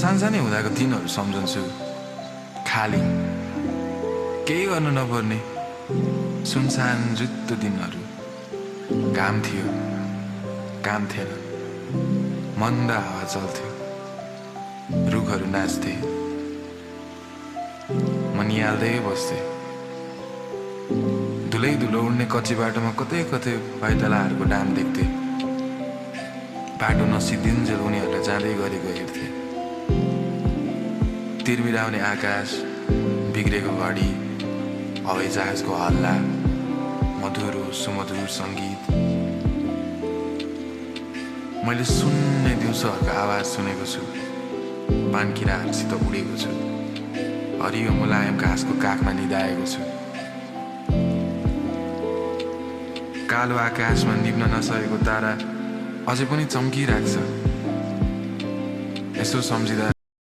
सानसानै हुँदाको दिनहरू सम्झन्छु। खाली केही गर्नु नपर्ने सुनसान जुत्तो दिनहरू। घाम थियो, काम थिएन, मन्द हावा चल्थ्यो, रुखहरू नाच्थे, म निहाल्दै बस्थे। धुलै धुलो उड्ने कच्ची बाटोमा कतै कतै पाइतलाहरूको डाम देख्थे। बाटो नसिद्धिन्जेल उनीहरूलाई जाँदै गरेको हेर्थे। तिरबिराउने आकाश, बिग्रेको घडी, हवाईजहाजको हल्ला, मधुर सुमधुर सङ्गीत। मैले सुन्ने दिउँसोहरूको आवाज सुनेको छु। पानकिराहरूसित उडेको छु। हरियो मुलायम घाँसको काखमा निदाएको छु। कालो आकाशमा निप्न नसकेको तारा अझै पनि चम्किरहेको छ। यसो सम्झिँदा